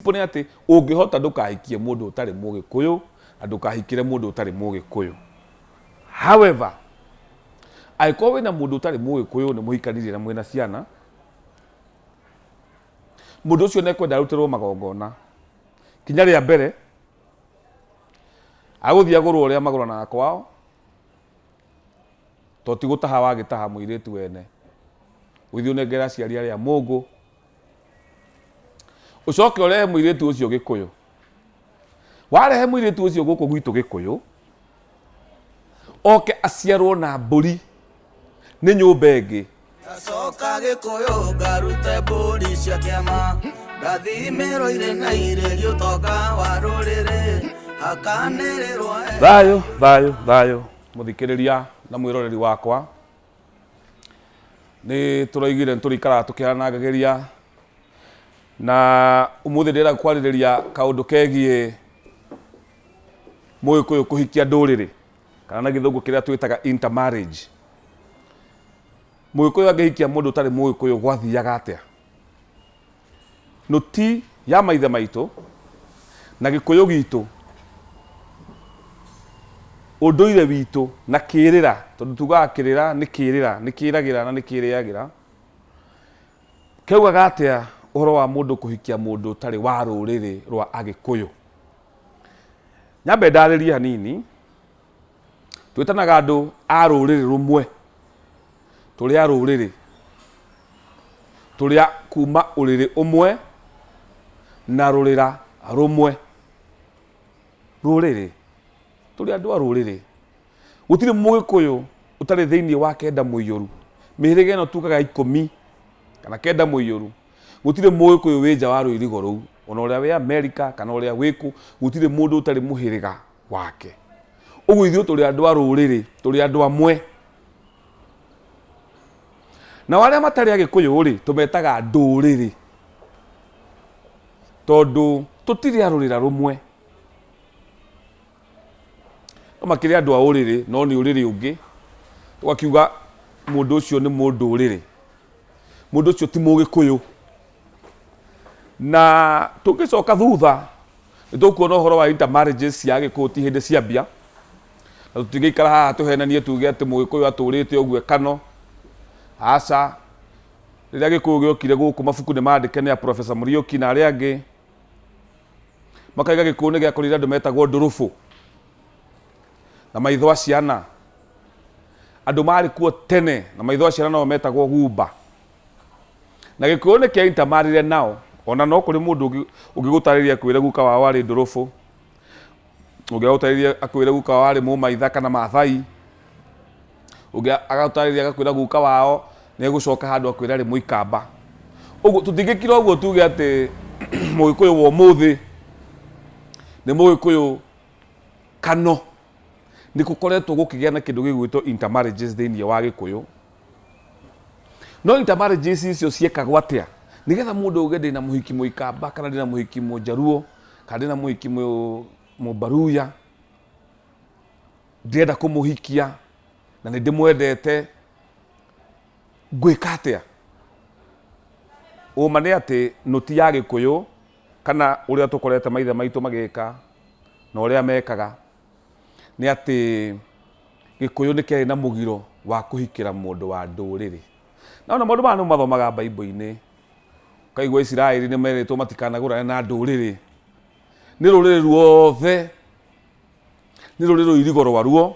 Principle nĩ atĩ ũngĩhota ndũkahikie mũndũ ũtarĩ mũgĩkũyũ na ndũkahikĩre mũndũ ũtarĩ mũgĩkũyũ. However, angĩkorwo wĩna mũndũ ũtarĩ mũgĩkũyũ nĩ mũhikanirie na mwĩna ciana, mũndũ ũcio nĩ ekwenda arutĩrwo magongona. Kinya rĩa mbere, agũthiĩ agũrwo ũrĩa magũranaga kwao, to ti gũtaha wagĩtaha mũirĩtu wene. Ũgĩthiĩ ũnengere aciari arĩa mũngũ, ũcoke ũrehe mũirĩtu ũcio gĩkũyũ. Warehe mũirĩtu ũcio gũkũ gwitũ gĩkũyũ, oke aciarwo na mbũri nĩ nyũmba ĩngĩ. Ngacoka gĩkũyũ ngarute mbũri cia kĩama ngathimĩrwo irĩ na irĩri ũtonga wa rũrĩrĩ hakanĩrĩrwo. Thayũ, thayũ, thayũ mũthikĩrĩria na mwĩroreri wakwa. Nĩ tũroigire nĩ tũrĩikaraga tũkĩaranangagĩria na ũmũthĩ ndĩrenda kwarĩrĩria kaũndũ kegiĩ mũgĩkũyũ kũhikia ndũrĩrĩ kana na gĩthũngũ kĩrĩa twĩtaga intermarriage. Mũgĩkũyũ angĩhikia mũndũ ũtarĩ mũgĩkũyũ gwathiaga atĩa? Nũti ya maithe maitũ na gĩkũyũ gitũ, ũndũire witũ na kĩrĩra, tondũ tugaga kĩrĩra nĩ kĩrĩra, nĩ kĩragĩra na nĩ kĩrĩagĩra, kĩaugaga atĩa ũhoro wa mũndũ kũhikia mũndũ ũtarĩ wa rũrĩrĩ rwa Agĩkũyũ? Nyambe ndarĩrie hanini, twĩtanaga andũ a rũrĩrĩ rũmwe, tũrĩ a rũrĩrĩ, tũrĩ a kuma ũrĩrĩ ũmwe na rũrĩra rũmwe. Rũrĩrĩ, tũrĩ andũ a rũrĩrĩ. Gũtirĩ mũgĩkũyũ ũtarĩ thĩinĩ wa kenda mũiyũru. Mĩhĩrĩga ĩno tugaga ikũmi kana kenda mũiyũru, gũtirĩ mũgĩkũyũ wĩ nja wa rũirigo rũu, ona ũrĩa wĩ Amerika kana ũrĩa wĩ kũ, gũtirĩ mũndũ ũtarĩ mũhĩrĩga wake. Ũguo ithuĩ tũrĩ andũ a rũrĩrĩ, tũrĩ andũ amwe. Nao arĩa matarĩ agĩkũyũ rĩ, tũmetaga ndũrĩrĩ, tondũ tũtirĩ a rũrĩra rũmwe. No makĩrĩ andũ a ũrĩrĩ, no nĩ ũrĩrĩ ũngĩ, tũgakiuga mũndũ ũcio nĩ mũndũrĩrĩ, mũndũ ũcio ti mũgĩkũyũ. Na tũngĩcoka thutha, nĩ tũkuona ũhoro wa intermarriages cia Agĩkũyũ ti hĩndĩ ciambia, na tũtingĩikara haha tũhenanie tuge atĩ Mũgĩkũyũ atũrĩte ũguo ekano. Aca, rĩrĩa Gĩkũyũ gĩokire gũkũ mabuku nĩ mandĩke nĩ a Professor Mũriũki na arĩa angĩ, makaiga Gĩkũyũ nĩ gĩakorire andũ metagwo ndũrũbũ na maitho a ciana. Andũ marĩ kuo tene na maitho a ciana no metagwo gumba. Na Gĩkũyũ nĩ kĩa intermarire nao, ona no kũrĩ mũndũ ũngĩgũtarĩria akwĩre guka wao arĩ ndũrũbũ, ũngĩ agũtarĩrie akwĩre guka wao arĩ mũmaitha kana mathai, ũngĩ agagũtarĩria agakwĩra guka wao nĩ egũcoka handũ akwĩre arĩ mũikamba. Ũguo tũtingĩkira ũguo tuge atĩ mũgĩkũyũ wa ũmũthĩ nĩ mũgĩkũyũ kano. Nĩ gũkoretwo gũkĩgĩa na kĩndũ gĩgwĩtwo intermarriages thĩinĩ wa Gĩkũyũ. No intermarriages icio ciĩkagwo atĩa? Nĩgetha mũndũ auge ndĩna mũhiki mũikamba kana ndĩna mũhiki mũnjaruo kana ndĩna mũhiki mũmbaruya, ndĩrenda kũmũhikia na nĩ ndĩmwendete, ngwĩka atĩa? Ũma nĩ atĩ nũti ya Gĩkũyũ kana ũrĩa tũkorete maithe maitũ magĩka na ũrĩa mekaga nĩ atĩ Gĩkũyũ nĩ kĩarĩ na mũgiro wa kũhikĩra mũndũ wa ndũrĩrĩ. Na ona maũndũ maya nĩ mathomaga Bible-inĩ, ũkaigua Isiraeli nĩ merĩtwo matikanagũrane na ndũrĩrĩ. Nĩ rũrĩrĩ ruothe, nĩ rũrĩrĩ rũirigo rwaruo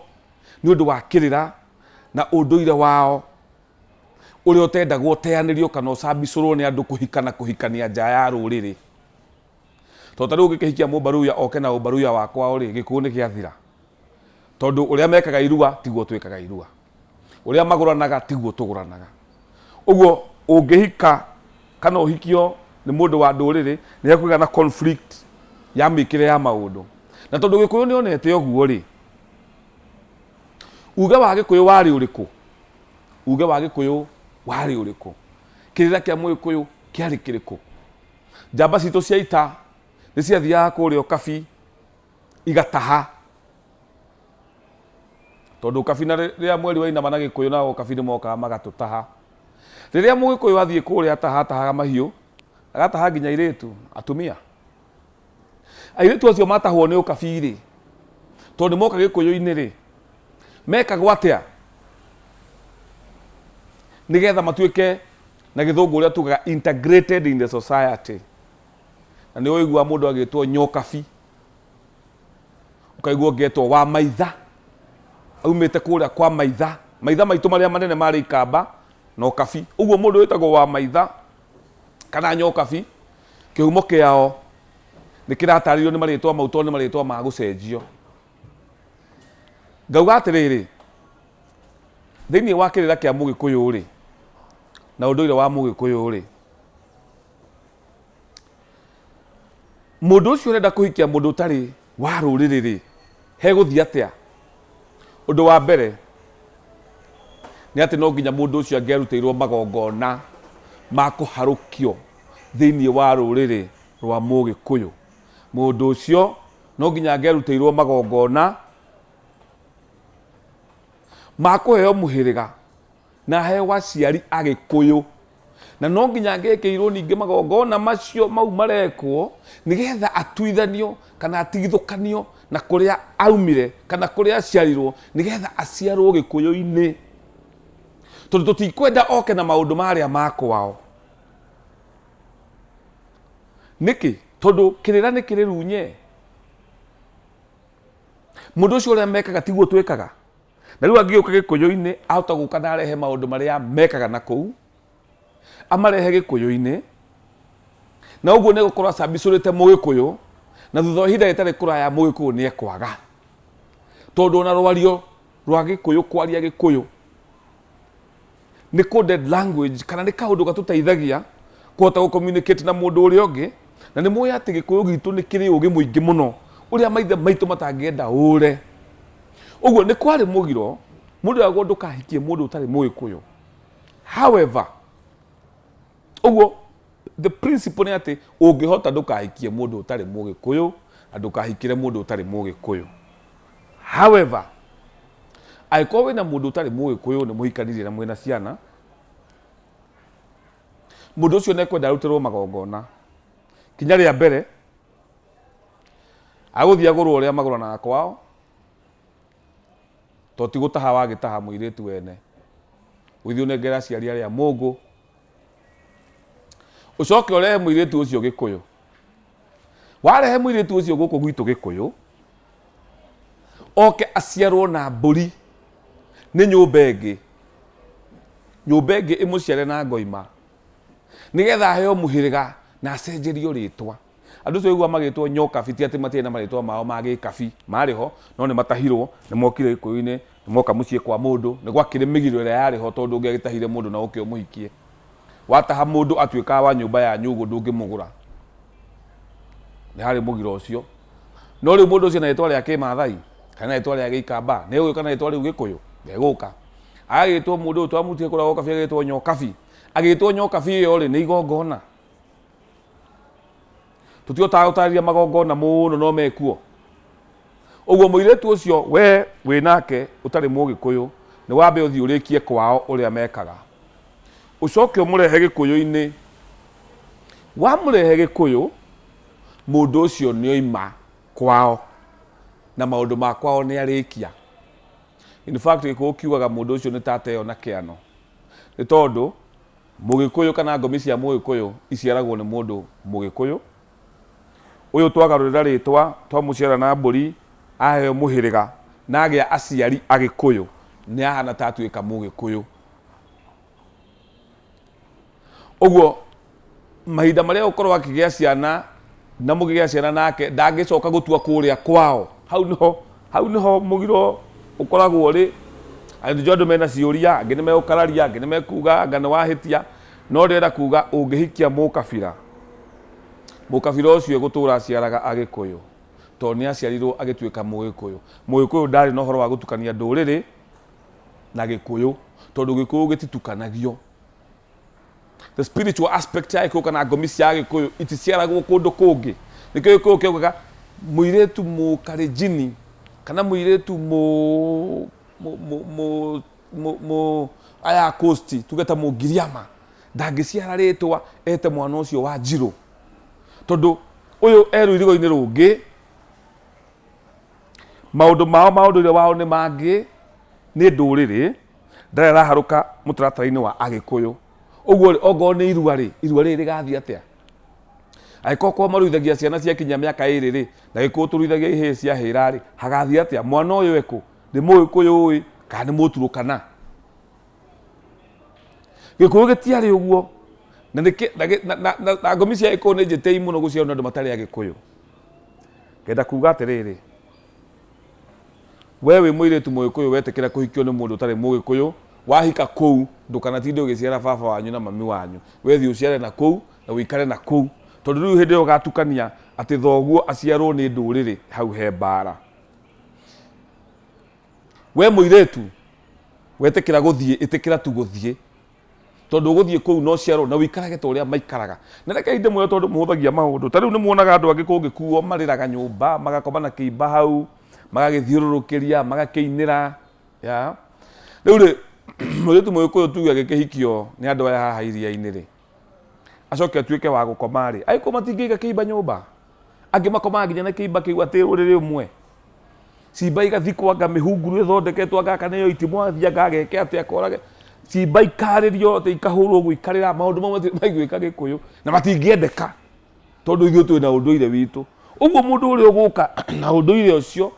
nĩ ũndũ wa kĩrĩra na ũndũire wao ũrĩa ũtendagwo ũteanĩrio kana ũcambicũrwo nĩ andũ kũhika na kũhikania nja ya rũrĩrĩ. Tondũ ta rĩu ũngĩkĩhikia mũmbaruya oke na ũmbaruya wa kwao rĩ, gĩkũyũ nĩ gĩathira. Tondũ ũrĩa mekaga irua tiguo twĩkaga irua, ũrĩa magũranaga tiguo tũgũranaga. Ũguo ũngĩhika kana ũhikio nĩ mũndũ wa ndũrĩrĩ nĩ hekũgĩa na conflict ya mĩkĩre ya maũndũ. Na tondũ gĩkũyũ nĩ onete ũguo rĩ, uge wa gĩkũyũ warĩ ũrĩkũ? Uge wa gĩkũyũ warĩ ũrĩkũ? Kĩrĩra kĩa mũgĩkũyũ kĩarĩ kĩrĩkũ? Njamba citũ cia ita nĩ ciathiaga kũrĩa ũkabi igataha, tondũ ũkabi na rĩrĩa mweri wainama na gĩkũyũ nao ũkabi nĩ mokaga magatũtaha. Rĩrĩa mũgĩkũyũ athiĩ kũrĩa ataha atahaga mahiũ, agataha nginya airĩtu, atumia. Airĩtu acio matahwo nĩ ũkabi-rĩ, tondũ nĩ moka gĩkũyũ-inĩ rĩ, mekagwo atĩa nĩgetha matuĩke na gĩthũngũ ũrĩa tugaga integrated in the society? Na nĩ ũiguaga mũndũ agĩtwo nyokabi, ũkaigua ũngĩetwo wa maitha, aumĩte kũrĩa kwa maitha, maitha maitũ marĩa manene marĩ ikamba na ũkabi. Ũguo mũndũ wĩtagwo wa maitha kana nyokabi, kĩhumo kĩao nĩ kĩratarĩrio nĩ marĩtwa mau tondũ nĩ marĩtwa ma gũcenjio. Ngauga atĩrĩrĩ, thĩinĩ wa kĩrĩra kĩa mũgĩkũyũ rĩ, na ũndũire wa mũgĩkũyũ rĩ, mũndũ ũcio ũrenda kũhikia mũndũ ũtarĩ wa rũrĩrĩ rĩ, hegũthiĩ atĩa? Ũndũ wa mbere nĩ atĩ no nginya mũndũ ũcio angĩarutĩirwo magongona ma kũharũkio thĩinĩ wa rũrĩrĩ rwa mũgĩkũyũ. Mũndũ ũcio no nginya angĩarutĩirwo magongona ma kũheo mũhĩrĩga na aheo aciari agĩkũyũ, na no nginya angĩekĩirwo ningĩ magongona macio mau marekwo nĩgetha atuithanio kana atigithũkanio na kũrĩa aumire kana kũrĩa aciarirwo, nĩgetha aciarwo gĩkũyũ-inĩ, tondũ tũtikwenda oke na maũndũ marĩa ma kwao. Nĩkĩ? Tondũ kĩrĩra nĩ kĩrĩ runye. Mũndũ ũcio ũrĩa mekaga tiguo twĩkaga. Na rĩu angĩũka gĩkũyũ-inĩ ahota gũka na arehe maũndũ marĩa mekaga na kũu, amarehe gĩkũyũ-inĩ, na ũguo nĩ egũkorwo acambicũrĩte mũgĩkũyũ, na thutha wa ihinda rĩtarĩ kũraya mũgĩkũyũ nĩ ekwaga. Tondũ ona rwario rwa gĩkũyũ, kwaria gĩkũyũ nĩ coded language, kana nĩ kaũndũ gatũteithagia kũhota gũ communicate na mũndũ ũrĩa ũngĩ. Na nĩ mũĩ atĩ gĩkũyũ gitũ nĩ kĩrĩ ũgĩ mũingĩ mũno ũrĩa maithe maitũ matangĩenda ũre. Ũguo nĩ kwarĩ mũgiro mũndũ eragwo ndũkahikie mũndũ ũtarĩ mũgĩkũyũ. However, ũguo the principle nĩ atĩ ũngĩhota ndũkahikie mũndũ ũtarĩ mũgĩkũyũ na ndũkahikĩre mũndũ ũtarĩ mũgĩkũyũ. However, angĩkorwo wĩna mũndũ ũtarĩ mũgĩkũyũ nĩ mũhikanirie na mwĩna ciana, mũndũ ũcio nĩ ekwenda arutĩrwo magongona. Kinya rĩa mbere, agũthiĩ agũrwo ũrĩa magũranaga kwao, to ti gũtaha wagĩtaha mũirĩtu wene, ũgĩthiĩ ũnengere aciari arĩa mũngũ, ũcoke ũrehe mũirĩtu ũcio gĩkũyũ. Warehe mũirĩtu ũcio gũkũ gwitũ gĩkũyũ, oke aciarwo na mbũri nĩ nyũmba ĩngĩ, nyũmba ĩngĩ ĩmũciare na ngoima, nĩgetha aheo mũhĩrĩga na acenjerio rĩtwa. Andũ acio ũiguaga magĩtwo nyokabi ti atĩ matiarĩ na marĩtwa mao ma gĩkabi, marĩ ho no nĩ matahirwo, nĩ mokire gĩkũyũ-inĩ, nĩ moka mũciĩ kwa mũndũ, nĩ gwakĩrĩ mĩgiro ĩrĩa yarĩ ho tondũ ũngĩagĩtahire mũndũ na ũke ũmũhikie. Wataha mũndũ atuĩkaga wa nyũmba yanyu ũguo ndũngĩmũgũra. Nĩ harĩ mũgiro ũcio. No rĩu mũndũ ũcio na rĩtwa rĩa kĩmathai kana na rĩtwa rĩa gĩikamba nĩ egũgĩũka na rĩtwa rĩu gĩkũyũ? Ndegũka. Agagĩtwo mũndũ ũyũ twamũrutire kũrĩa gwa kabi agĩtwo nyokabi. Agĩtwo nyokabi ĩyo rĩ, nĩ igongona. Tũtihotaga gũtarĩria magongona mũno no mekuo. Ũguo mũirĩtu ũcio we wĩ nake ũtarĩ mũgĩkũyũ nĩ wambe ũthiĩ ũrĩkie kwao ũrĩa mekaga. Ũcoke ũmũrehe gĩkũyũ-inĩ. Wamũrehe gĩkũyũ, mũndũ ũcio nĩ oima kwao na maũndũ ma kwao nĩ arĩkia. In fact gĩkũyũ kiugaga mũndũ ũcio nĩ ta ateo na kĩano. Nĩ tondũ mũgĩkũyũ kana ngomi cia mũgĩkũyũ iciaragwo nĩ mũndũ mũgĩkũyũ. Ũyũ twagarũrĩra rĩtwa twamũciara na mbũri aheo mũhĩrĩga na agĩa aciari agĩkũyũ nĩ ahana ta atuĩka mũgĩkũyũ. Ũguo mahinda marĩa ũkorwo akĩgĩa ciana na mũkĩgĩa ciana nake ndangĩcoka gũtua kũrĩa kwao. Hau nĩho hau nĩho mũgiro ũkoragwo ũrĩ. Nĩnjũĩ andũ mena ciũria, angĩ nĩ megũkararia, angĩ nĩ mekuga anga nĩ wahĩtia, no ndĩrenda kuga ũngĩhikia mũkabira, mũkabira ũcio egũtũra aciaraga agĩkũyũ tondũ nĩ aciarirwo agĩtuĩka mũgĩkũyũ. Mũgĩkũyũ ndarĩ na ũhoro wa gũtukania ndũrĩrĩ na gĩkũyũ tondũ gĩkũyũ gĩtitukanagio. The spiritual aspect ya gĩkũyũ kana ngomi cia gĩkũyũ iticiaragwo kũndũ kũngĩ. Nĩkĩo gĩkũyũ kĩaugaga mũirĩtu mũkarenjini kana mũirĩtu mũ mũ mũ mũ mũ mũ aya a coast tuge ta mũngiriama ndangĩciara rĩtwa ete mwana ũcio wa njirũ tondũ Ũyũ e rũirigo-inĩ rũngĩ, maũndũ mao ma ũndũire wao nĩ mangĩ, nĩ ndũrĩrĩ, ndarĩ araharũka mũtaratara-inĩ wa Agĩkũyũ. Ũguo rĩ, ongorwo nĩ irua rĩ, irua rĩrĩ rĩgathiĩ atĩa? Angĩkorwo kwao maruithagia ciana ciakinyia mĩaka ĩrĩ rĩ, na Gĩkũyũ tũruithagia ihĩĩ ciahĩra rĩ, hagathiĩ atĩa? Mwana ũyũ ekũ? Nĩ Mũgĩkũyũ ĩ, kana nĩ Mũturũkana? Gĩkũyũ gĩtiarĩ ũguo. Na nĩkĩ na, na, na, na, na ngomi cia Gĩkũyũ nĩ njĩtĩi mũno gũciarwo nĩ andũ matarĩ Agĩkũyũ. Ngenda kuga atĩrĩrĩ, we wĩ mũirĩtu Mũgĩkũyũ wetĩkĩra kũhikio nĩ mũndũ ũtarĩ Mũgĩkũyũ, wahika kũu ndũkanatinde ũgĩciara baba wanyu na mami wanyu. We thiĩ ũciare na kũu na ũikare na kũu. Tondũ rĩu hĩndĩ ĩyo ũgatukania atĩ thoguo aciarwo nĩ ndũrĩrĩ, hau he mbara. We mũirĩtu wetĩkĩra gũthiĩ, ĩtĩkĩra tu gũthiĩ. Tondũ ũgũthiĩ kũu na ũciarwo na ũikarage ta ũrĩa maikaraga. Na rekei ndĩmwĩre tondũ mũhũthagia maũndũ. Ta rĩu nĩ muonaga andũ angĩ kũngĩkuo marĩraga nyũmba, magakoma na kĩimba hau, magagĩthiũrũrũkĩria, magakĩinĩra. Ya. Rĩu rĩ, mũirĩtu Mũgĩkũyũ tuge agĩkĩhikio nĩ andũ aya haha iria-inĩ rĩ, acoke atuĩke wa gũkoma rĩ, Agĩkũyũ matingĩiga kĩimba nyũmba? Angĩ makomaga nginya na kĩimba kĩu atĩ ũrĩrĩ ũmwe. Cimba igathikwo anga mĩhunguru ĩthondeketwo anga gaka nĩyo itimũ athiĩ anga ageke atĩa akorage. Cimba ikarĩrio atĩ ikahũrwo ũguo ikarĩra maũndũ mamwe matirĩ maiguĩka Gĩkũyũ na matingĩendeka tondũ ithuĩ twĩna ũndũire witũ. Ũguo mũndũ ũrĩa ũgũka na ũndũire ũcio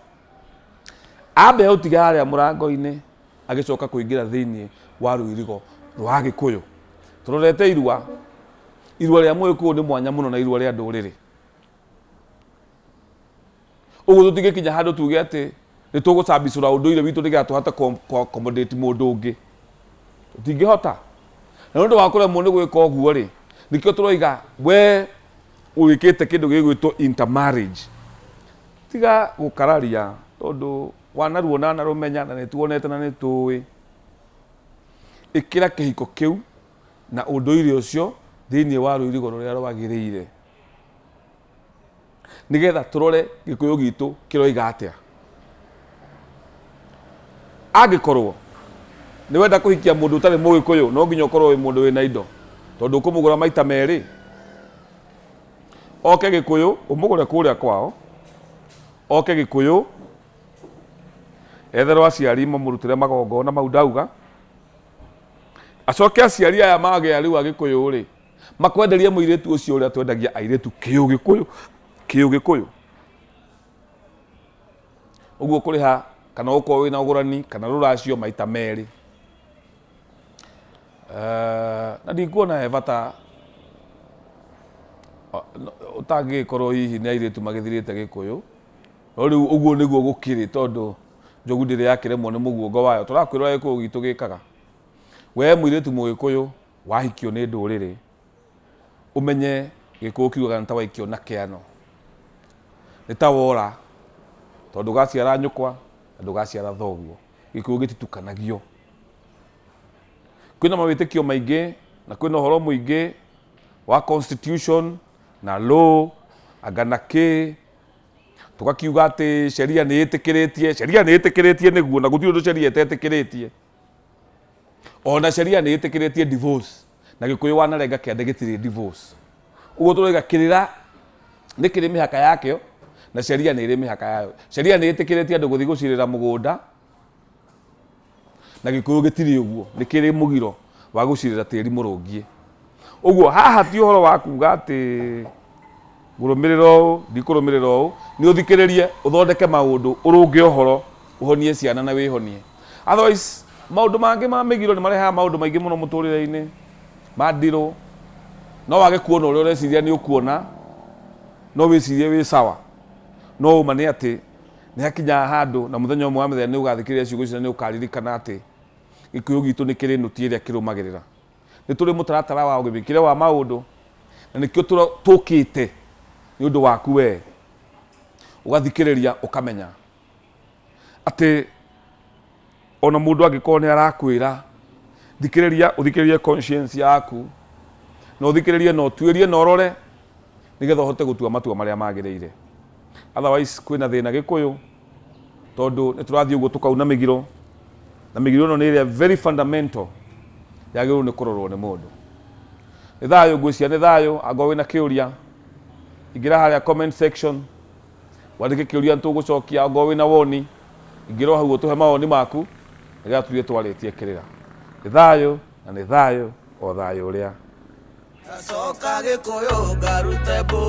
ambe aũtige harĩa mũrango-inĩ agĩcoka kũingĩra thĩinĩ wa rũirigo rwa Gĩkũyũ. Tũrorete irua, irua rĩa Mũgĩkũyũ nĩ mwanya mũno na irua rĩa ndũrĩrĩ. Ũguo tũtingĩkinya handũ tuge atĩ nĩ tũgũcambicũra ũndũire witũ nĩgetha tũhote kũ accommodate mũndũ ũngĩ. Tũtingĩhota. Na nĩ ũndũ wa kũremwo nĩ gwĩka ũguo rĩ, nĩkĩo tũroiga we wĩkĩte kĩndũ gĩgwĩtwo intermarriage. Tiga gũkararia tondũ wanaruona na rũmenya na nĩ tuonete na nĩ tũĩ. Ĩkĩra kĩhiko kĩu na ũndũire ũcio thĩinĩ wa rũirigo rũrĩa rwagĩrĩire. Nĩgetha tũrore Gĩkũyũ gitũ kĩroiga atĩa. Angĩkorwo nĩ wenda kũhikia mũndũ ũtarĩ Mũgĩkũyũ, no nginya ũkorwo wĩ mũndũ wĩna indo, tondũ ũkũmũgũra maita merĩ. Oke Gĩkũyũ, ũmũgũre kũrĩa kwao, oke Gĩkũyũ, etherwo aciari mamũrutĩre magongona mau ndauga, acoke aciari aya magĩa rĩu Agĩkũyũ rĩ, makwenderie mũirĩtu ũcio ũrĩa twendagia airĩtu kĩũgĩkũyũ kĩũgĩkũyũ. Ũguo kũrĩha kana ũkorwo wĩna ũgũrani kana rũracio maita merĩ. Eh, na ndikuona he bata ũtangĩgĩkorwo hihi nĩ airĩtu magĩthirĩte Gĩkũyũ, no rĩu ũguo nĩguo gũkĩrĩ tondũ njogu ndĩrĩ yakĩremwo nĩ mũguongo wayo. Tũrakwĩra ũrĩa Gĩkũyũ gitũ gĩkaga. We mũirĩtu Mũgĩkũyũ wahikio nĩ ndũrĩrĩ, ũmenye Gĩkũyũ kiugaga nĩ ta waikio na kĩano, nĩ ta wora tondũ ndũgaciara nyũkwa na ndũgaciara thoguo. Gĩkũyũ gĩtitukanagio. Kwĩna mawĩtĩkio maingĩ na kwĩna ũhoro mũingĩ wa constitution na law anga na kĩ, tũgakiuga atĩ sheria nĩ ĩtĩkĩrĩtie, sheria nĩ ĩtĩkĩrĩtie nĩguo na gũtirĩ ũndũ sheria ĩtetĩkĩrĩtie. Ona sheria nĩ ĩtĩkĩrĩtie divorce na Gĩkũyũ wanarenga kĩande gĩtirĩ divorce. Ũguo tũroiga kĩrĩra nĩ kĩrĩ mĩhaka yakĩo na sheria nĩ ĩrĩ mĩhaka yayo. Sheria nĩ ĩtĩkĩrĩtie andũ gũthiĩ gũcirĩra mũgũnda na Gĩkũyũ gĩtirĩ ũguo, nĩ kĩrĩ mũgiro wa gũcirĩra tĩri mũrũngiĩ. Ũguo haha ti ũhoro wa kuga atĩ ngũrũmĩrĩra ũũ, ndikũrũmĩrĩra ũũ, nĩ ũthikĩrĩrie, ũthondeke maũndũ, ũrũnge ũhoro, ũhonie ciana na wĩhonie. Otherwise, maũndũ mangĩ ma mĩgiro nĩ marehaga maũndũ maingĩ mũno mũtũrĩre-inĩ, ma ndirũ, no wage kuona ũrĩa ũreciria nĩ ũkuona, no wĩcirie wĩ sawa, no ũma nĩ atĩ nĩ hakinyaga handũ na mũthenya ũmwe wa mĩthenya nĩ ũgathikĩrĩria ciugo icio na nĩ ũkaririkana atĩ Gĩkũyũ gitũ nĩ kĩrĩ nũti ĩrĩa kĩrũmagĩrĩra. Nĩ tũrĩ mũtaratara wa ũgĩkĩre wa maũndũ na nĩkĩo tũkĩte nĩ ũndũ waku we ũgathikĩrĩria ũkamenya atĩ ona mũndũ angĩkorwo nĩ arakwĩra thikĩrĩria ũthikĩrĩrie conscience yaku na ũthikĩrĩrie na ũtuĩrie na ũrore nĩgetha ũhote gũtua matua marĩa magĩrĩire. Otherwise kwĩna thĩna Gĩkũyũ tondũ nĩ tũrathiĩ ũguo tũkauna mĩgiro na mĩgiro ĩno nĩ ĩrĩa very fundamental yagĩrĩirwo nĩ kũrorwo nĩ mũndũ. Nĩ thayũ ngwĩciria nĩ thayũ, angĩkorwo wĩna kĩũria Ingĩra harĩa comment section wandĩke kĩũria, nĩtũgũcokia. Ongorwo wĩna woni, ingĩra o hau ũtũhe mawoni maku nĩgetha tũthiĩ twarĩtie kĩrĩra. Nĩ thayũ na nĩ thayũ o thayũ ũrĩa. Ngacoka Gĩkũyũ ngarute mbũri.